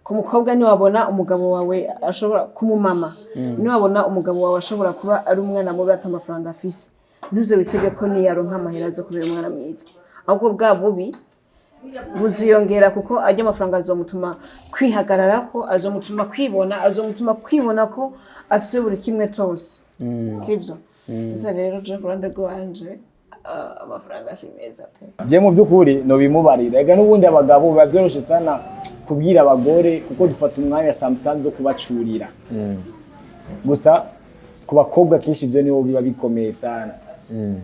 Ku mukobwa, niwabona umugabo wawe ashobora kumumama, niwabona umugabo wawe ashobora kuba ari umwana mubi ata amafaranga afise, ntuze witege ko niyaronka amahera azo kubera umwana mwiza. Ahubwo bwa bubi buziyongera, kuko ajya amafaranga azomutuma kwihagararako, azomutuma kwibona, azomutuma kwibona ko afise buri kimwe cose, sivyo? Sasa rero je ku ruhande rwanje, amafaranga si meza pe. Je mu by'ukuri nobimubarira. Ega n'ubundi abagabo biba vyoroshe sana kubwira abagore, kuko dufata umwanya sometimes wo kubacurira. Gusa ku bakobwa kenshi ivyo nibo biba bikomeye sana.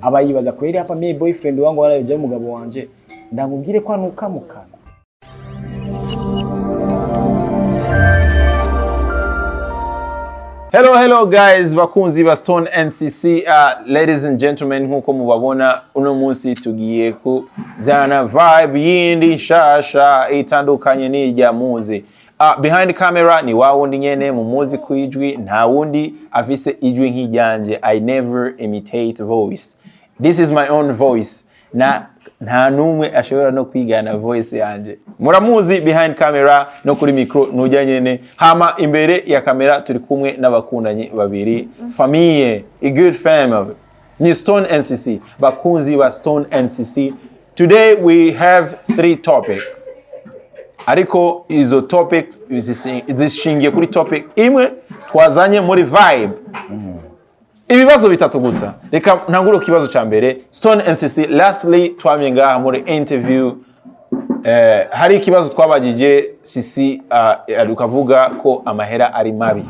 Aba yibaza kweri, hapa mie boyfriend wangu waraje, umugabo wanje ndamubwire ko anuka mu kanwa. Hello, hello guys, bakunzi ba Stone NCC, ladies and gentlemen, nkuko mubabona uno munsi tugiye kuzana vibe yindi nshasha itandukanye n'irya muzi. Behind camera ni wa wundi nyene mumuzi kwijwi, nta wundi afise ijwi nk'iryanje. I never imitate voice. This is my own voice. Na nta numwe ashobora no kwigana voice yanje. Muramuzi behind camera no kuri micro nujya nyene. Hama imbere ya kamera turi kumwe n'abakundanyi babiri, famille, a good family. Ni Stone NCC, bakunzi ba Stone NCC. Today we have three topics. Ariko izo topics zishingiye kuri topic imwe twazanye muri vibe, ibibazo bitatu gusa. Reka ntangure ku kibazo cya mbere. Stone NCC, lastly twamye ngaha muri interview, hari ikibazo twabagije Sisi, ukavuga ko amahera ari mabi,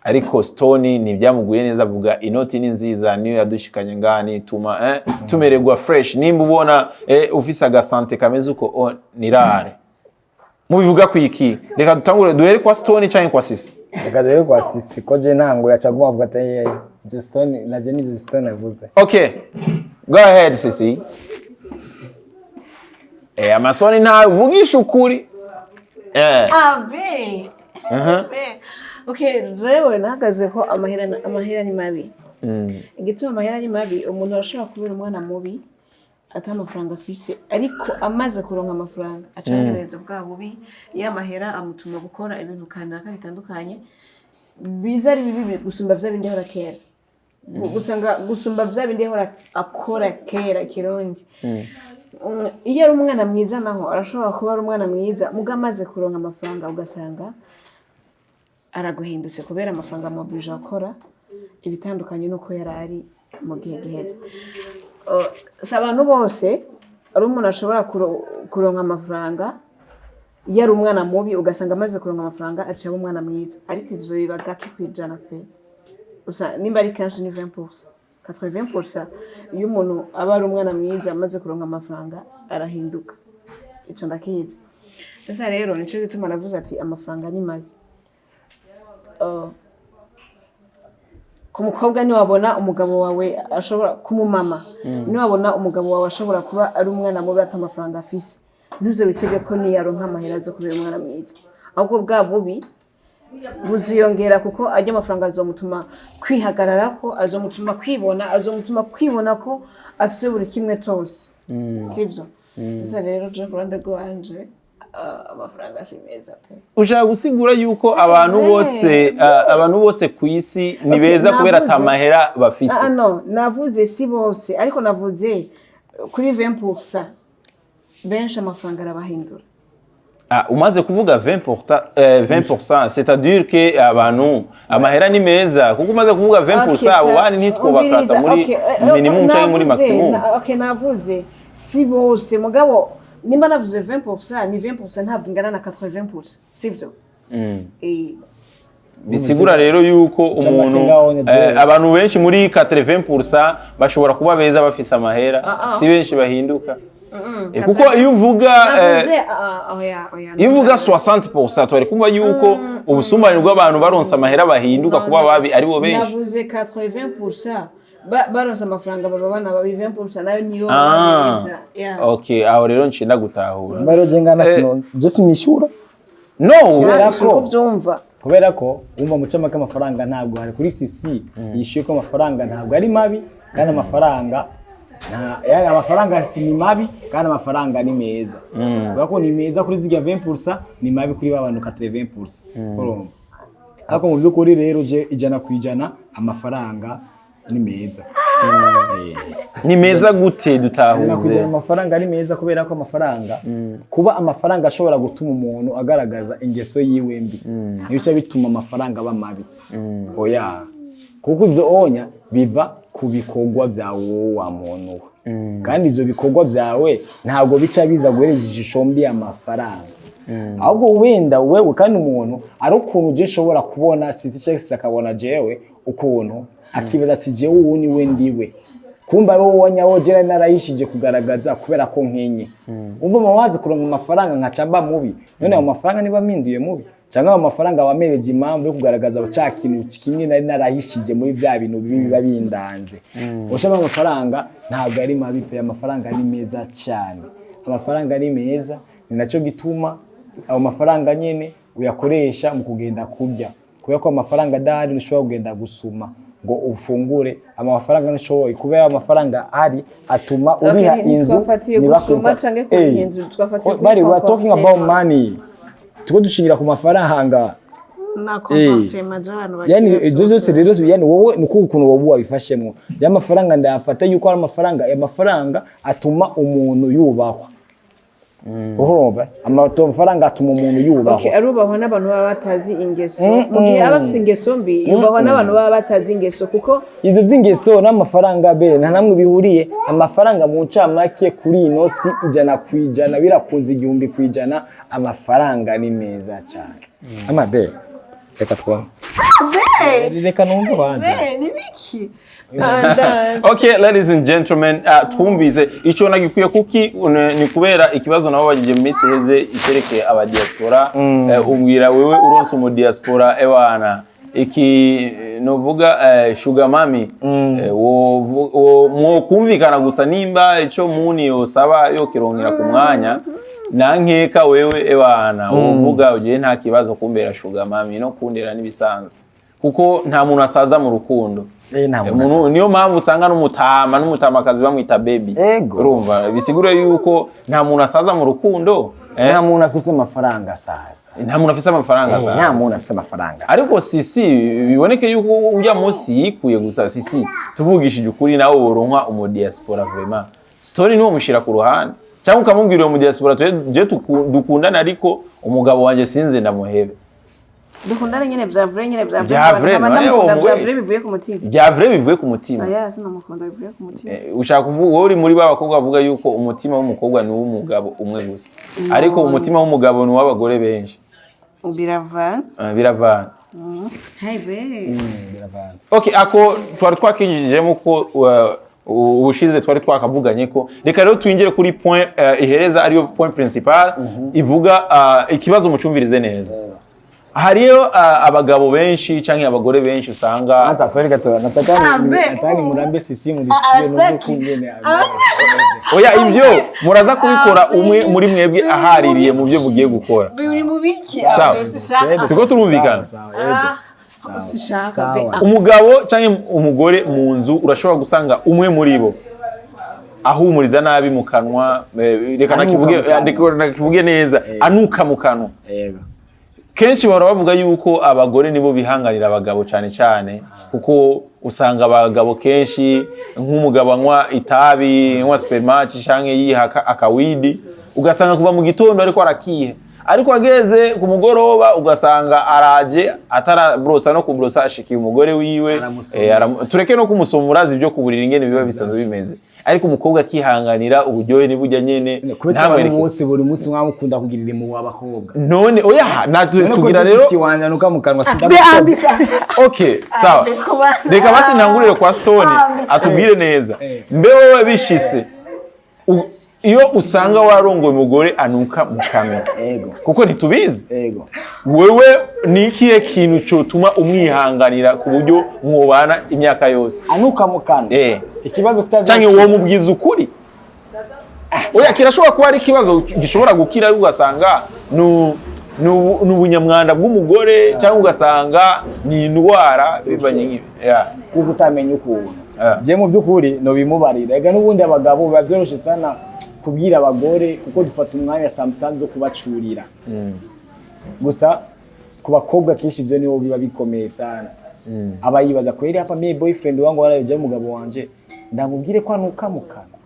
ariko Stone ntibyamuguye neza, avuga inoti ni nziza, niyo yadushikanye ngaha, nituma tumererwa fresh. Nimba ubona ufise agasante kameze uko, oh, ni rare. Mubivuga ku iki? Reka dutangure, duhere kwa Stone canke kwa Sisi? Reka rero kwa Sisi, ko je ntango yacaguma avuga ati Justin na je ni Justin avuze. Okay, go ahead, Sisi. Amasoni ntawe uvugisha ukuri. Abe okay, jewe nahagaze ko amahera ni mabi. Igituma amahera ari mabi, umuntu arashobora kubera umwana mubi ata amafaranga afise, ariko amaze kuronka amafaranga aca bwa bubi. Iyo amahera amutuma gukora ibintu kanaka bitandukanye biza ari bibi gusumba vya bindi yahora kera. Gusanga gusumba vya bindi yahora akora kera kirundi. Iyo ari umwana mwiza naho arashobora kuba ari umwana mwiza, muga amaze kuronka amafaranga ugasanga araguhindutse, kubera amafaranga amubwirije gukora ibitandukanye n'uko yari ari mu gihe giheze. Si abantu bose ari umuntu ashobora kuronka amafaranga iyo ari umwana mubi, ugasanga amaze kuronka amafaranga aciye aba umwana mwiza, ariko ivyo biba gake kw'ijana pe. Gusa nimba ari kenshi ni 20%, 80% iyo umuntu aba ari umwana mwiza amaze kuronka amafaranga arahinduka. Ico ndakizi. Sasa rero nico gituma navuze ati amafaranga ni mabi. Ku mukobwa, niwabona umugabo wawe ashobora kumumama, niwabona umugabo wawe ashobora kuba ari umwana mubi ata amafaranga afise, ntuze witege ko niyaronka amahera azo kubera umwana mwiza. Ahubwo bwa bubi buziyongera, kuko ajya amafaranga azomutuma kwihagararako, azomutuma kwibona, azomutuma kwibona ko afise buri kimwe cose, sivyo? Sasa rero je ku ruhande rwanje, amafaranga si meza pe. Ushaka gusigura yuko abantu bose, abantu bose ku isi ni Okay, beza kubera ata mahera bafise? Ah, no, navuze si bose, ariko navuze kuri 20%. Benshi amafaranga arabahindura. Ah, umaze kuvuga 20%, 20%, c'est-à-dire que abantu amahera ni meza, kuko umaze kuvuga 20%, abo bandi ntitwobaklasa muri minimum cyangwa muri maximum. Okay, navuze si bose, mugabo nimba navuze 20% ni 20%, ntabwo ingana na 80%, sivyo? Bisigura rero yuko umuntu ngaho ni jewe. Abantu benshi muri 80% bashobora kuba beza bafise amahera, Ah, ah. si benshi bahinduka. Kuko iyo uvuga Navuze oya, oya. iyo uvuga 60% twari kumva yuko ubusumbane bw'abantu baronse amahera bahinduka kuba babi aribo benshi. Navuze 80% baronse amafaranga baba bana babi, 20% nayo niyo Ah. beza. Yeah. Okay, aho rero nshinda gutahura. Mbaro je ngana kino je sinishura. No. Kubera Uko ko vyumva. Kubera ko wumva mu cyama k'amafaranga ntabwo hari kuri Sisi yishyuye ko amafaranga ntabwo ari mabi, kandi amafaranga Yani amafaranga si ni mabi, kandi amafaranga ni meza, kubera ko ni meza kuri zirya 20%, ni mabi kuri ba bantu 80%, urumva? Ariko mu by'ukuri rero, je 100% amafaranga ni meza. Ni meza gute? 100%. Dutahuze. Amafaranga ni meza kubera ko amafaranga, kuba amafaranga ashobora gutuma umuntu agaragaza ingeso yiwe mbi, nibice bituma amafaranga aba mabi. Oya, kuko ivyo onya biva ku bikorwa bya wowe wa muntu we, kandi ivyo bikorwa byawe ntabwo bica biza guhereza ishusho mbi amafaranga, ahubwo wenda wewe kandi umuntu ari ukuntu je nshobora kubona sisi cyangwa akabona jewe ukuntu, akibaza ati: "Jewe ubu ni we ndiwe." Kumba ari wowe nyawo jera narayishije kugaragaza kubera ko nkenye. Umva, mama wazi kuronka amafaranga nkaca mba mubi. None ayo mafaranga niba mpinduye mubi, cyangwa ayo mafaranga wamereje impamvu yo kugaragaza ca kintu kimwe nari narahishije muri bya bintu bibi biba bindanze. Ushaka, amafaranga ntabwo ari mabi pe, amafaranga ni meza cyane, amafaranga ni meza. Ni nacyo gituma ayo mafaranga nyene uyakoresha mu kugenda kurya, kubera ko amafaranga adahari ntushobora kugenda gusuma ngo ufungure. Amafaranga ntushoboye, kubera amafaranga ari atuma uriha Okay, inzu. ntitwafatiye gusuma canke kuriha inzu, twafatiye kuri Bari, we are talking about comportement. money, tuko dushingira ku mafaranga. Na comportement z'abantu. Yani bagira. ibyo byose rero, yani wowe ni uko ukuntu wowe wabifashemo. Ya mafaranga ndayafata yuko ari amafaranga, aya mafaranga atuma umuntu yubahwa, urumva? Amafaranga atuma umuntu yubahwa. Okay, arubahwa n'abantu baba batazi ingeso. Mu gihe aba afise ingeso mbi, yubahwa n'abantu baba batazi ingeso, kuko Ivyo vy'ingeso n'amafaranga be nta namwe bihuriye. Amafaranga mu ncamake kuri ino si, 100%, birakunze 1000%, amafaranga ni meza cyane. Amabe, reka twumve, reka numve banza. Ni biki? Andazi. Okay, ladies and gentlemen, twumvise ico nagikwiye kuki ni kubera ikibazo nabo bagije mu minsi iheze iterekeye aba diaspora. Ubwira wewe uronse umu diaspora, ewana iki novuga sugar mami, mwokumvikana gusa nimba ico muni yosaba yokirongera ku mwanya nankeka wewe, ewana wovuga ugiye nta kibazo kumbera sugar mami no kundera n'ibisanzwe, kuko nta muntu asaza mu rukundo. Nta muntu. Umuntu, niyo mpamvu usanga n'umutama n'umutamakazi bamwita baby. Ego. Urumva, bisigura yuko nta muntu asaza mu rukundo. Nta muntu afise amafaranga asaza. Nta muntu afise amafaranga asaza. Nta muntu afise amafaranga asaza. Ariko sisi biboneke yuko ujya munsi yikuye gusa. Sisi, tuvugishije ukuri, nawe woronka umu diaspora, vraiment story niwo mushira ku ruhande, cyangwa ukamubwira uwo mu diaspora: "Je dukundane, ariko umugabo wanje sinze ndamuhebe." Dukundane nyine vya vrai, nyine vya vrai. Vya vrai, Nkaba none ndamukunda wowe vya vrai, bivuye ku mutima. Bya vrai, bivuye ku mutima. Oya, sinamukunda bivuye ku mutima. Ushaka kuvuga wowe uri muri ba bakobwa bavuga yuko umutima w'umukobwa ni uw'umugabo umwe gusa, ariko umutima w'umugabo ni uw'abagore benshi. Biravana. Biravana. Hey babe. Biravana. Okay, ako twari twakinjijemo ko ubushize twari twakavuganye ko reka rero twinjire kuri point ihereza, ariyo point principal ivuga ikibazo. Mucumvirize neza, hariyo abagabo benshi canke abagore benshi usanga Hata sorry gato, nataka Ah, be. nataka nimurambe sisi murisikie Ah, nubwo kungene. Oya, ibyo muraza kubikora umwe muri mwebwe ahaririye mu byo mugiye gukora. Biri mu biki? Sawa. Sishaka. Turiko turumvikana. Sawa, yego. Sishaka be. Sawa. Umugabo canke umugore mu nzu, urashobora gusanga umwe muri bo ahumuriza nabi mu kanwa, reka Anuka nakivuge, mu kanwa. Reka nakivuge neza, anuka mu kanwa. Yego. Kenshi bahora bavuga yuko abagore nibo bihanganira abagabo cyane cyane, kuko usanga abagabo kenshi, nk'umugabo anywa itabi, anywa supermatch canke yihaka akawidi, ugasanga kuva mu gitondo ariko arakiha, ariko ageze ku mugoroba ugasanga araje atarabrosa no kubrosa, ashikiye umugore wiwe. Aramusoma. Tureke no kumusoma, urazi ibyo kuburira ingene biba bisanzwe bimeze, ariko umukobwa akihanganira uburyohe nibujya nyene. Kubera abantu ntamwereke. bose buri munsi mwamukunda kugirira impuhwe abakobwa. None oya, natwe None ko tugira rero sisi wanje anuka mu kanwa Be sindamusoma. ambisa. Okay, sawa, reka basi ntangurire kwa Stone atubwire neza. Mbe wowe bishise iyo usanga warongoye umugore anuka mu kanwa, Ego. kuko ntitubizi, Ego. wewe ni ikihe kintu cotuma umwihanganira ku buryo mwobana imyaka yose? Anuka mu kanwa. Ikibazo kutazi. Canke uwo mubwiza ukuri? Oya, kirashobora kuba ari ikibazo gishobora gukira, ariko ugasanga ni ubunyamwanda bw'umugore, cyangwa ugasanga ni indwara bivanye nk'ibi. Yeah. Kuko utamenya ukuntu. Je mu by'ukuri nobimubarira. Ega n'ubundi abagabo biba byoroshe sana kubwira abagore, kuko dufata umwanya sometimes wo kubacurira. Gusa ku bakobwa kenshi ivyo nibo biba bikomeye sana. Aba yibaza kweri, hapa mie boyfriend wangu waraje, umugabo wanje, ndamubwire ko anuka mu kanwa?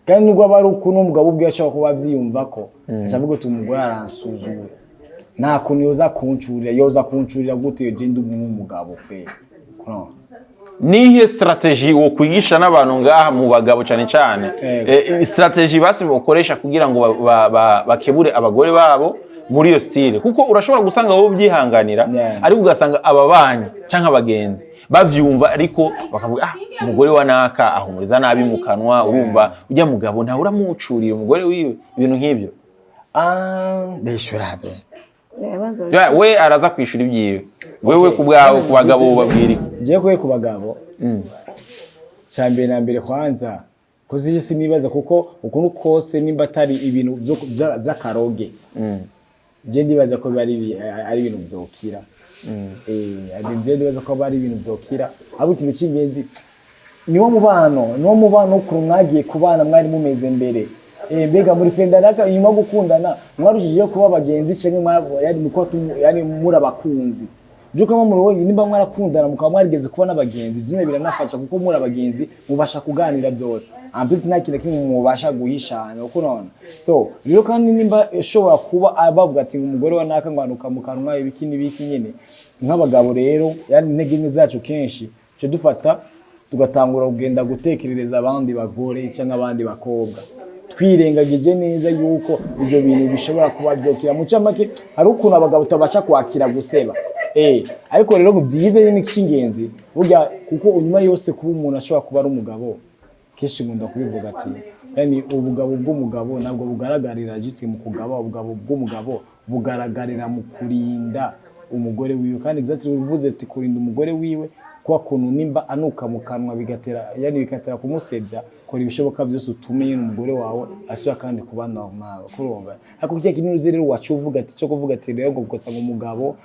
Kandi nubwo aba ari ukuntu umugabo ubwe ashobora kuba avyiyumva ko aca avuga ati: "Umugore aransuzugura, nta kuntu yoza kuncurira, yoza kuncurira gute je ndi umugabo kweri?" Kuno. Nihe strategy wo kwigisha n'abantu ngaha mu bagabo cyane cyane? Yego. Strategy basi bakoresha kugira ngo bakebure abagore babo muri iyo style, kuko urashobora gusanga wowe ubyihanganira, ariko ugasanga ababanyi canke abagenzi bavyumva, ariko bakavuga: "Ah, umugore wa naka ahumuriza nabi mu kanwa, urumva ujya mugabo ntawe uramucurira umugore wiwe," ibintu nk'ibyo. Ah, beshura be. Abanza. Ya, we araza kwishura ibyiwe. Wewe ku bwawe, ku bagabo babwira iki? Jewe kuye ku bagabo, cya mbere na mbere kwanza kuzi sinibaza, kuko ukuntu kose nimba atari ibintu vy'akaroge, je ndibaza ko biba ari ibintu vyokira. Je ndibaza ko biba ari ibintu vyokira. Ahubwo ikintu c'ingenzi niwo mubano ukuntu mwagiye kubana, mwari mumeze mbere. Mbega muri pendana, inyuma yo gukundana mwarushijeho kuba abagenzi canke yani mukuba yani muri abakunzi? Byuko muri nimba mwarakundana mukaba mwarigeze kuba n'abagenzi, vyino biranafasha, kuko muri abagenzi mubasha kuganira byose. En plus nta kintu na kimwe mubasha guhishana uko none. So rero kandi nimba ushobora kuba bavuga ati ngo umugore wa naka ngo anuka mu kanwa, ibiki n'ibiki nyene, nk'abagabo rero, yani intege nke zacu kenshi tuce dufata tugatangura kugenda gutekerereza abandi bagore cyangwa abandi bakobwa, twirengagije neza yuko ivyo bintu bishobora kuba vyokira. Mu camake, hari ukuntu abagabo tutabasha kwakira guseba. Ariko rero byiza nyine cy'ingenzi burya, kuko inyuma yose kuba umuntu ashobora kuba ari umugabo, kenshi nkunda kubivuga ati yani ubugabo bw'umugabo ntabwo bugaragarira juste mu kugaba. Ubugabo bw'umugabo bugaragarira mu kurinda umugore wiwe. Kandi exactly uvuze ati kurinda umugore wiwe, kwa kuntu nimba anuka mu kanwa bigatera, yani bigatera kumusebya, kora ibishoboka byose utume nyine umugore wawe asubira kandi kuba normal, kurumva. Ariko kiya kintu uzi rero wacu uvuga ati cyo kuvuga ati rero ngo gusa ngo umugabo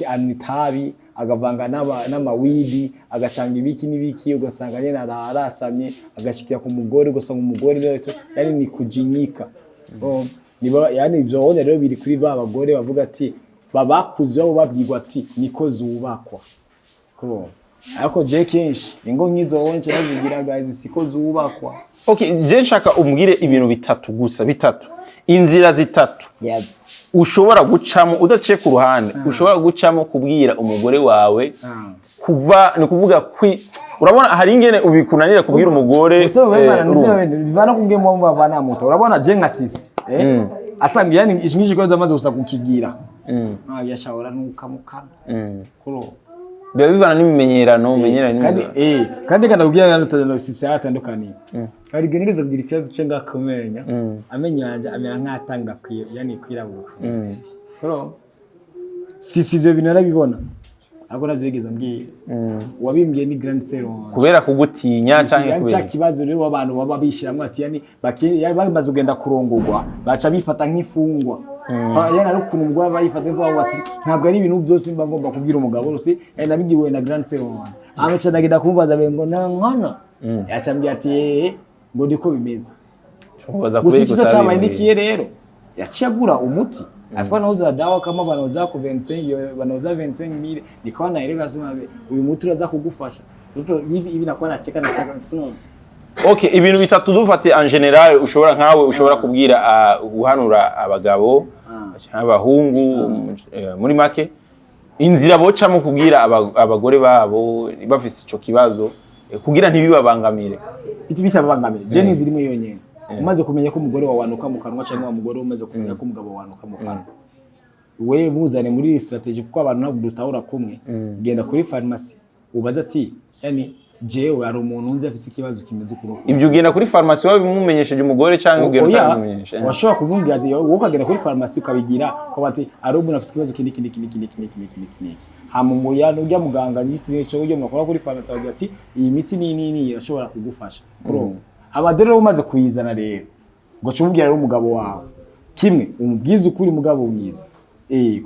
anywa itabi, agavanga n'amawidi, agacanga ibiki n'ibiki, ugasanga nyine arasamye, agashikira ku mugore, ugasanga umugore rero yani ni kujinyika. Oh, niba yani ibyo wone rero biri kuri ba bagore bavuga ati babakuze bo babwirwa ati niko zubakwa, kurumva. Ariko je kenshi ingo nk'izo wonce nazigira, guys, siko zubakwa. Okay, je nshaka umbwire ibintu bitatu gusa, bitatu, inzira zitatu ushobora gucamo udaciye ku ruhande, ushobora gucamo kubwira umugore wawe kuva, ni kuvuga kwi urabona hari ingene ubikunanira kubwira umugore. Gusa bivana urumva. n'ibyo, bivana ku ngemo bavana muto. Urabona je nka sisi atangiye, yani iki ngiki kibazo amaze gusa kukigira, ah, yashahora nuka mukana kuro. Biba bivana n'imimenyerano umenyeranye Kandi n'umugore. Kandi kandi kubwira na sisi atandukaniye, hari igihe nigeze kugira ikibazo cyo ngakumenya amenyo yanje amera nk'atanga yani kwirabura kuro. Sisi ivyo bintu narabibona, ariko navyo yigeze ambwira. Uwabimbwiye ni grand sœur wanje. Kubera kugutinya canke Yani kubera cya kibazo rero abantu baba bishiramwo ati yani bamaze kugenda kurongorwa baca bifata nk'imfungwa. Yani ari ukuntu umugore aba yifata nk'imfungwa, ati ntabwo ari ibintu byose mba ngomba kubwira umugabo. Si yani nabibwiwe na grand sœur wanje, amaca ndagenda kumubaza ngo na nkana, yaca ambwira ati ngo niko bimeze. Umubaza Gusa kubera icyiza cyabaye utabimbwiye. nikiye rero yaciye agura umuti, alikuwa anauza dawa kama wanauza ku 25, wanauza 25 mille. Nikawa naelewa, sema uyu muti uraza kugufasha. Mtoto hivi hivi nakuwa nacheka nacheka. Okay, ibintu bitatu dufatiye en général ushobora nkawe ushobora kubwira, guhanura abagabo abahungu, muri make inzira bocamo kubwira abagore babo bafise ico kibazo, kugira ntibibabangamire. Biti bitabangamira, je ni zirimo yonyene. Umaze kumenya ko umugore wawe anuka mu kanwa, cyangwa wa mugore umaze kumenya ko umugabo wawe anuka mu kanwa, we muzane muri iyi strategy, kuko abantu ntabwo dutahura kumwe. Genda kuri farumasi ubaze ati yani jewe hari umuntu nzi afise ikibazo kimeze uku n'uku. Ibyo ugenda kuri farumasi wabimumenyesheje umugore canke ugenda Oya, utabimumenyesha? washobora kumubwira ati wowe ukagenda kuri farumasi ukabigira ukavuga ati ari umuntu afite ikibazo kindi kindi kindi kindi kindi kindi kindi kindi, hama umuya ujya muganga nyisi ujya mukora kuri farumasi akagira ati iyi miti ni ni ni irashobora kugufasha kurumva. Aba rero umaze kuyizana rero ngo umubwira rero umugabo wawe kimwe, umubwize ukuri mugabo mwiza,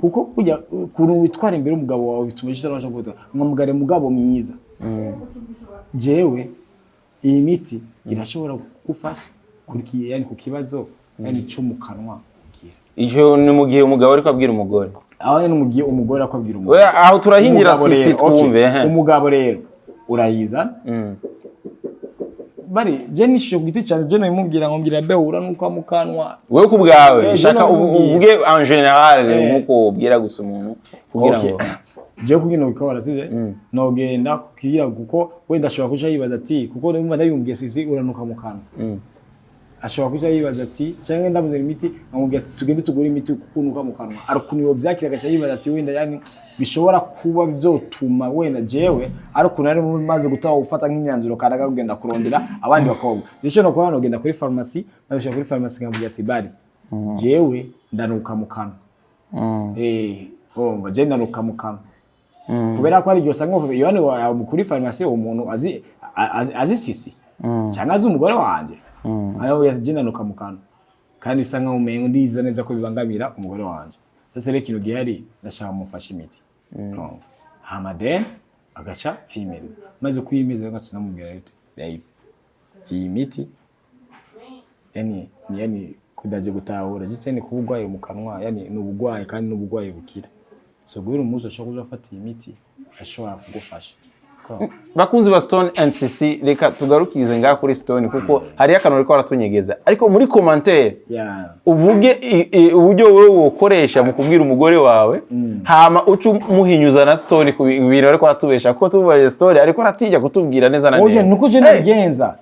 kuko burya ukuntu witwara imbere y'umugabo wawe bituma icyo utabasha kuvuga mwamugare mugabo mwiza. Jewe iyi miti irashobora kugufasha kuri yani ku kibazo yani cyo mu kanwa ugira. Icyo ni mu gihe umugabo ariko abwira umugore. Aho ni mu gihe umugore akabwira umugore. Oya, aho turahingira. Umugabo Sisi rero, okay. twumve, ehe. Umugabo rero urayizana. Bari je nishishe ku giti cyanjye, je nabimubwira ngo mbwira be uranuka mu kanwa. Wewe ku bwawe. Eh, Shaka je namubwiye. uvuge en général, nkuko ubwira gusa umuntu kugira Okay. ngo Jewe kugira ngo bikora sivyo, nogenda kugira kuko wenda ashobora kuja yibaza ati, kuko numva ndabimubwiye, "Sisi uranuka mu kanwa," ashobora kuja yibaza ati, cyangwa ndamuzana imiti nkamubwira ati tugende tugure imiti kuko unuka mu kanwa, ari ukuntu yovyakira, agaca yibaza ati wenda yani bishobora kuba vyotuma wenda jewe ari ukuntu ari maze gutaha gufata nk'imyanzuro kanaka kugenda kurondera abandi bakobwa. Nico nokora, nogenda kuri farumasi, maze kuri farumasi nkamubwira ati bari jewe ndanuka mu kanwa, urumva je ndanuka mu kanwa, kubera ko ari iryo usanga iyo hano kuri farumasi uwo muntu azi azi Sisi cyangwa azi umugore wanje, ayo yaje mu kanwa kandi bisa nkaho umengo ndiza neza ko bibangamira umugore wanje. Sasa rero ikintu gihari, ndashaka mumufashe imiti. Urumva, hama then agaca ayimereza, maze kuyimeza ngaca namubwira ati yayibye iyi miti, yani ni yani kudaje gutahura jise ni kuba urwaye mu kanwa, yani ni ubugwayi kandi ni ubugwayi bukira. So guhera umunsi ushobora kuza iyi miti ashobora kugufasha. Bakunzi ba Stone NCC, reka tugarukirize ngaha kuri Stone kuko hariyo akantu ariko aratunyegeza, ariko muri commentaire uvuge uburyo wowe wokoresha mu kubwira umugore wawe, hama uce umuhinyuza na Stone ku bintu ariko aratubesha, kuko tubaye Stone ariko aratinya kutubwira neza na Oya, neza. nuko je nabigenza.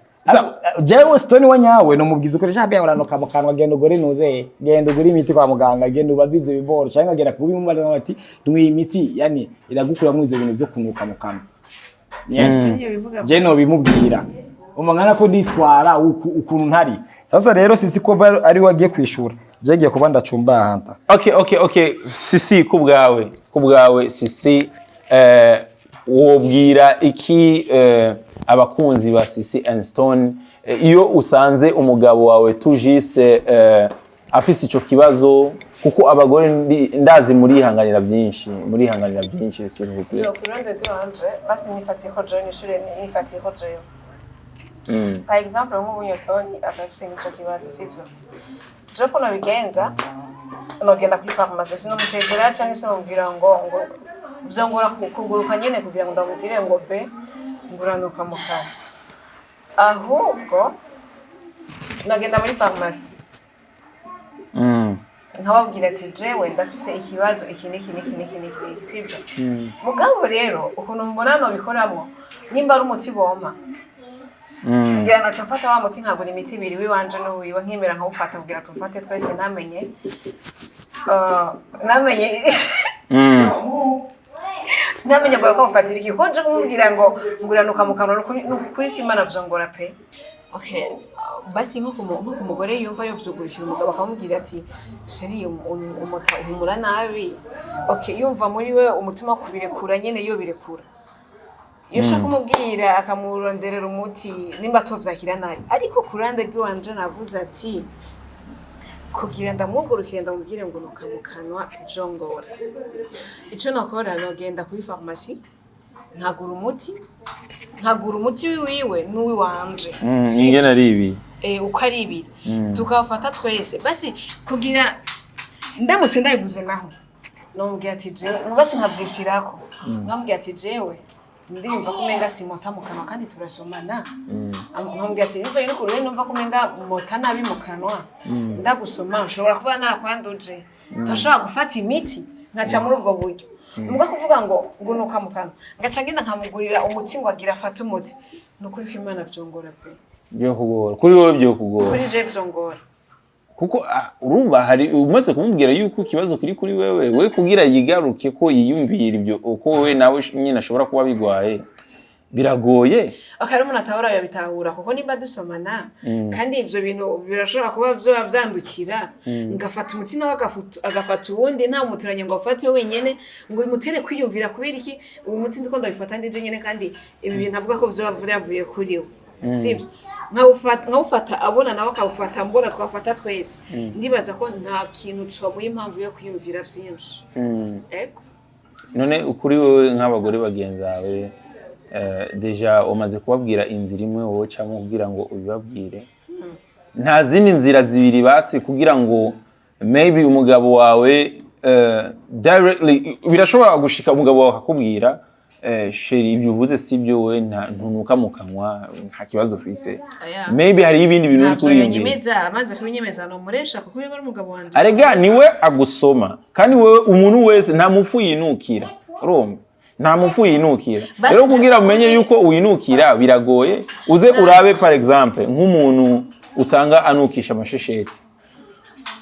Jewe Stone wa nyawe nomubwiza ukoresha bya uranuka mu kanwa, genda ugure nuze, genda ugure imiti kwa muganga, genda ubaze ivyo biboro, cyangwa agenda kubimubarira ati nywa iyi miti, yani iragukuramwo ivyo bintu vyo kunuka mu kanwa. Iyo bivuga. Je nobimubwira umangana ko nditwara ukuntu ntari. Sasa rero Sisi ko ari we agiye kwishura, je ngiye kuba ndacumba ahanta. Okay, Sisi, ku bwawe Sisi, wobwira iki abakunzi ba Sisi and Stone, iyo usanze umugabo wawe tout juste afise ico kibazo? Kuko abagore ndazi murihanganira byinshi, murihanganira byinshi, s'il vous plaît. Jewe ku ruhande rw'iwanje, basi nifatiye ko jewe n'ishure nifatiye ko jewe, par exemple nk'ubu Stone akafise nk'ico kibazo, sivyo? Je ko nobigenza, nogenda kuri farumasi, sinomusezera canke sinomubwira ngo vyongora kuguruka nyene kugira ngo ndamubwire ngo be nguranuka mu kanwa. Ahubwo nogenda muri farumasi, nkababwira ati jewe ndafise ikibazo iki n'iki n'iki n'iki n'iki n'iki, sivyo? Mugabo rero ukuntu mbona nobikoramo, nimba ari umuti bompa, ngira naca mfata wa muti, nkagura imiti ibiri, w'iwanje n'uwiwe, nkemera nkawufata kugira tuwufate twese, ntamenye ngo ko mufatira iki, ko nje kumubwira ngo nguranuka mu kanwa. Nukuri ko Imana vyongora pe. Okay, basi nko ku mugore yumva yovyugurukira umugabo akamubwira ati chéri, umuta uhumura nabi, okay, yumva muri we umutima wo kubirekura nyene yobirekura. Iyo ushaka kumubwira akamuronderera umuti nimba atovyakira nabi. Ariko ku ruhande rw'iwanje navuze ati kugira ndamwugurukire ndamubwire ngo nuka mu kanwa vyongora, ico nakora nogenda kuri farumasi nkagura umuti wiwe n'uwiwanje. Sivyo? Ingene ari ibi. Uko ari ibiri tukawufata twese, basi kugira ndamutse ndabivuze naho nomubwira ati jewe basi nkavyishirako, nkamubwira ati jewe ndiyumva ko umenga simota mu kanwa kandi turasomana, nkamubwira ati bivanye n'ukuntu rero numva ko umenga mota nabi mu kanwa ndagusoma, nshobora kuba narakwanduje, turashobora gufata imiti, nkaca muri ubwo buryo. Mbwa kuvuga ngo ngunuka mu kanwa ngaca ngenda nkamugurira umuti ngo agira afate umuti, ni ukuri ko Imana vyongora pe. Byo kugora kuri wowe, byo kugora. Kuri je vyongora. Kuko urumva hari umaze kumubwira yuko ikibazo kiri kuri wewe, we kugira yigaruke ko yiyumvira ibyo uko wewe nawe nyine ashobora kuba bigwaye, biragoye. Akari umuntu atahora yabitahura, kuko nimba dusomana kandi ivyo bintu birashobora kuba vyoba vyandukira, ngafata umuti nawe agafata uwundi, nta muturanye ngo afate wenyene ngo bimutere kwiyumvira kubera iki uyu muti ndiko ndabifata ndije nyene, kandi ibi bintu avuga ko vyoba vyavuye kuri we, sivyo? Nkawufata abona, nawe akawufata mbona, twafata twese, ndibaza ko nta kintu comuha impamvu yo kwiyumvira vyinshi. Ego. None ukuri wowe nk'abagore bagenzi bawe Déjà umaze kubabwira inzira imwe wocamo kugira ngo ubibabwire. Nta zindi nzira zibiri basi, kugira ngo maybe umugabo wawe directly, birashobora gushika umugabo wawe akakubwira: "Chéri, ibyo uvuze si byo, we ntunuka mu kanwa, nta kibazo ufise." Aya. Maybe hari ibindi bintu uri Ntavyo kuriyumvira. yonyemeza. Amaze kubinyemeza nomuresha, kuko iyo ari umugabo wanje. Arega niwe agusoma, kandi wewe umuntu wese nta mupfu yinukira, urumva? Nta mupfu yinukira. Basi. Rero kugira umenye yuko winukira biragoye. Uze urabe, par exemple, nk'umuntu usanga anukisha amashesheti,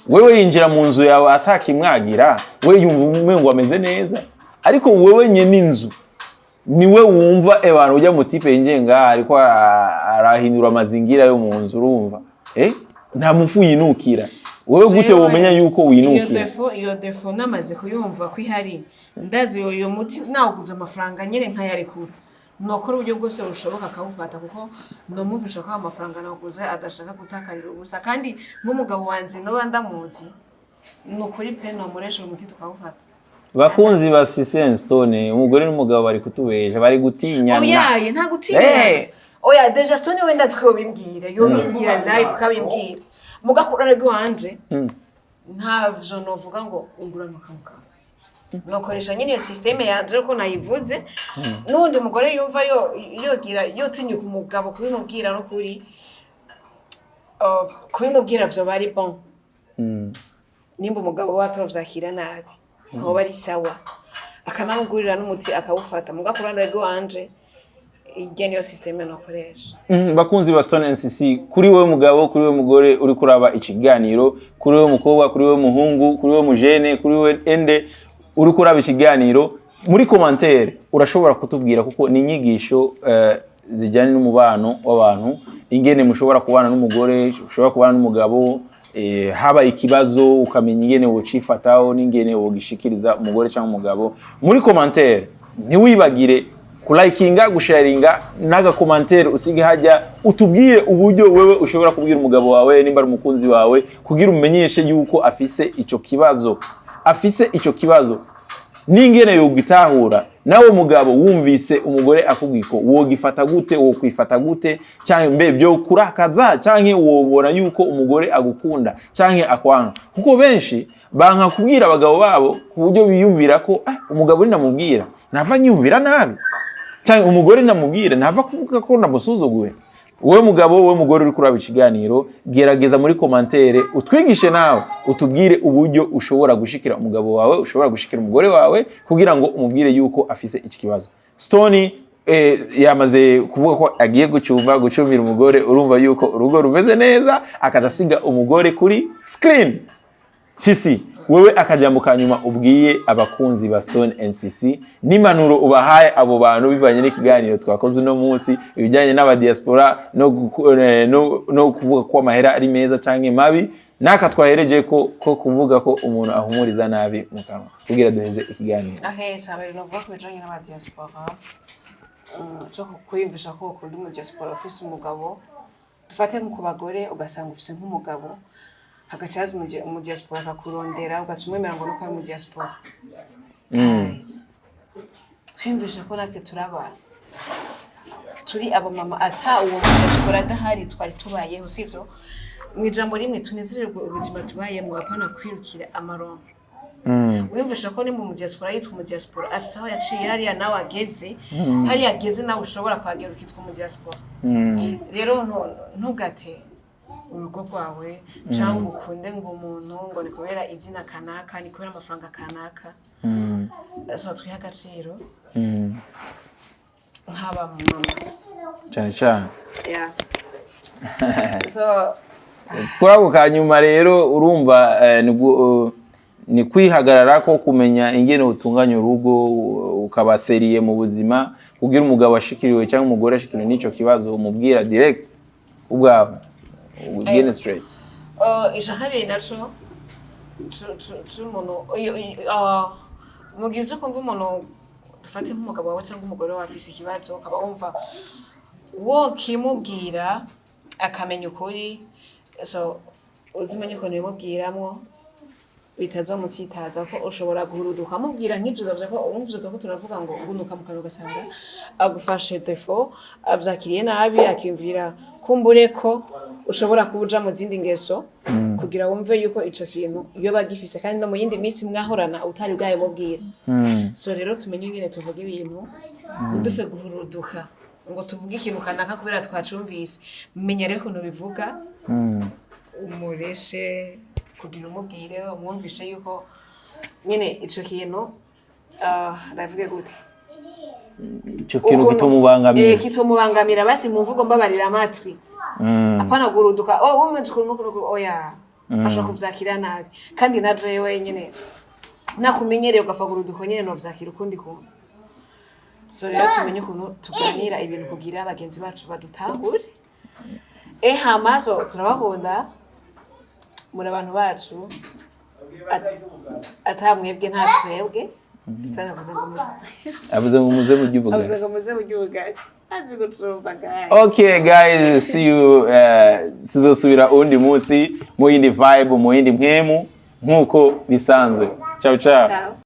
wewe yinjira mu nzu yawe atakimwagira, we yumva umengo ameze neza, ariko wewe nyene inzu niwe wumva abantu ujya mu type yinjiye ngaha ariko arahindura amazingira yo mu nzu, urumva? Nta mupfu yinukira. Wewe gute Jewe, womenya yuko iyo winukira? Défaut, iyo défaut namaze kuyumva ko ihari, ndazi uyo muti nawuguze amafaranga nyine nkayarekura, nokora uburyo bwose bushoboka akawufata, kuko nomumvisha ko ayo mafaranga nawuguze adashaka gutakarira ubusa. Kandi nk'umugabo wanje noba ndamuzi, ni ukuri pe, nomuresha uwo muti tukawufata. Bakunzi ba Sisi Stone, umugore n'umugabo bari kutubesha, bari gutinyana. Oyaye, nta gutinya. Oya, déjà Stone wenda azi ko yobimbwira, yobimbwira live kabimbwira. Mugakurana rw'iwanje ntavyo novuga ngo ungurane ukamukanwa, nokoresha nyine iyo système yanje uko nayivuze. N'uwundi mugore yumva yo yogira yotinyuka umugabo kubimubwira, no kuri kubimubwira vyoba ari bon. Nimba umugabo we atovyakira nabi, ntoba ari sawa, akanamugurira n'umuti akawufata. Muga ku ruhande rw'iwanje, irya niyo système nokoresha. Bakunzi ba Stone NCC, kuri wewe mugabo, kuri wewe mugore uri kuraba ikiganiro, kuri wewe mukobwa, kuri wewe muhungu, kuri wewe mujene, kuri wewe ende uri kuraba ikiganiro, muri commentaire urashobora kutubwira, kuko ni inyigisho zijyanye n'umubano w'abantu, ingene mushobora kubana n'umugore, ushobora kubana n'umugabo, haba ikibazo ukamenya ingene wocifataho n'ingene wogishikiriza umugore cyangwa umugabo. Muri commentaire ntiwibagire kulayikinga, gusharinga n'agacommentaire usige hajya, utubwire uburyo wewe ushobora kubwira umugabo wawe, nimba ari umukunzi wawe, kugira umenyeshe yuko afise ico kibazo, afise ico kibazo n'ingene yogitahura. Nawe mugabo, wumvise umugore akubwiye ko, wogifata gute? Wokwifata gute? Canke mbe byo kurakaza, canke wobona yuko umugore agukunda canke akwanga? Kuko benshi banka kubwira abagabo babo ku buryo biyumvira ko umugabo ninamubwira ntava nyumvira nabi, canke umugore namubwira ntava kuvuga ko namusuzuguye. Wowe mugabo, wowe mugore uri kuraba ikiganiro, gerageza muri commentaire utwigishe nawe, utubwire uburyo ushobora gushikira umugabo wawe, ushobora gushikira umugore wawe, kugira ngo umubwire yuko afise iki kibazo. Stone yamaze kuvuga ko agiye gucumba, gucumira umugore. Urumva yuko urugo rumeze neza, akaza asiga umugore kuri screen. Sisi, wewe akajambo ka nyuma ubwiye abakunzi ba Stone NCC n'impanuro ubahaye abo bantu bivanye n'ikiganiro twakoze uno munsi, ibijyanye n'abadiaspora no kuvuga ko amahera ari meza canke mabi, n'aka twahereje ko kuvuga ko umuntu ahumuriza nabi mu kanwa, kugira duheze ikiganiro. Okay, icambere novuga ku bijanye n'abadiaspora, co kwiyumvisha ko ukunda umudiaspora ufise umugabo, dufate nko ku bagore, ugasanga ufise nk'umugabo, hagaca haza umudiaspora akakurondera, ugaca umwemera ngo nuko ari umudiaspora. Guys, twiyumvisha ko natwe turi abantu, turi abamama, ata uwo mudiaspora adahari twari tubayeho, sivyo? Mu ijambo rimwe, tunezererwe ubuzima tubayemwo, apana kwirukira amaronko. Wiyumvisha ko nimba umudiaspora yitwa umudiaspora, afise aho yaciye, hariya nawe ageze, hariya ageze nawe ushobora kuhagera ukitwa umudiaspora. Rero ntugate urugo rwawe cyangwa ukunde ngo umuntu ngo ni kubera izina kanaka, ni kubera amafaranga kanaka. So twihe agaciro nk'abamama. Cyane cyane. Yeah. So Kuri ako kanyuma rero, urumva ni kwihagarara ko kumenya ingene utunganya urugo, ukaba sérieux mu buzima, kugira umugabo ashikiriwe cyangwa umugore ashikiriwe n'ico kibazo, umubwira direct ubwawe, ugende straight. Ica kabiri naco c'umuntu mu gihe uzi kumva umuntu, dufate nk'umugabo wawe cyangwa umugore wawe afise ikibazo, ukaba wumva wokimubwira akamenya ukuri, so uzimenye ukuntu ubimubwiramwo. Bitazomutsitaza ko ushobora guhuruduka amubwira nk'ivyo uzavuze ko umuvyo ko turavuga ngo ngunuka mu kanwa, ugasanga agufashe défaut, avyakiriye nabi, akiyumvira kumbure ko ushobora kuba uja mu zindi ngeso kugira wumve yuko ico kintu iyo bagifise, kandi no mu yindi minsi mwahorana utari bwayimubwira. So rero tumenye ingene tuvuga ibintu, ntidufe guhuruduka ngo tuvuge ikintu kanaka kubera twacumvise. Menya rero ukuntu bivuga, umureshe kugira umubwire, umwumvishe yuko nyine ico kintu, ndavuge gute? Ico kintu kitomubangamira. Kitomubangamira basi mu mvugo mbabarira amatwi, apana guruduka: "Oh, umeze ukuntu ukuntu ukuntu." Oya, ashobora kuvyakira nabi, kandi na jewe nyene nakumenyereye ugafa guruduka nyene novyakira ukundi kuntu. So rero tumenye ukuntu tuganira ibintu kugira bagenzi bacu badutahure. Hama so turabakunda, muri abantu bacu. Ata mwebwe nta twebwe. Sitanavuze ngo muze Avuze ngo muze murye Avuze ubugari. ngo muze murye ubugari, azi gucumba, guys. Okay guys, see you, tuzosubira uwundi munsi mu yindi vibe, mu yindi mpemu, nk'uko bisanzwe. Ciao ciao. Ciao.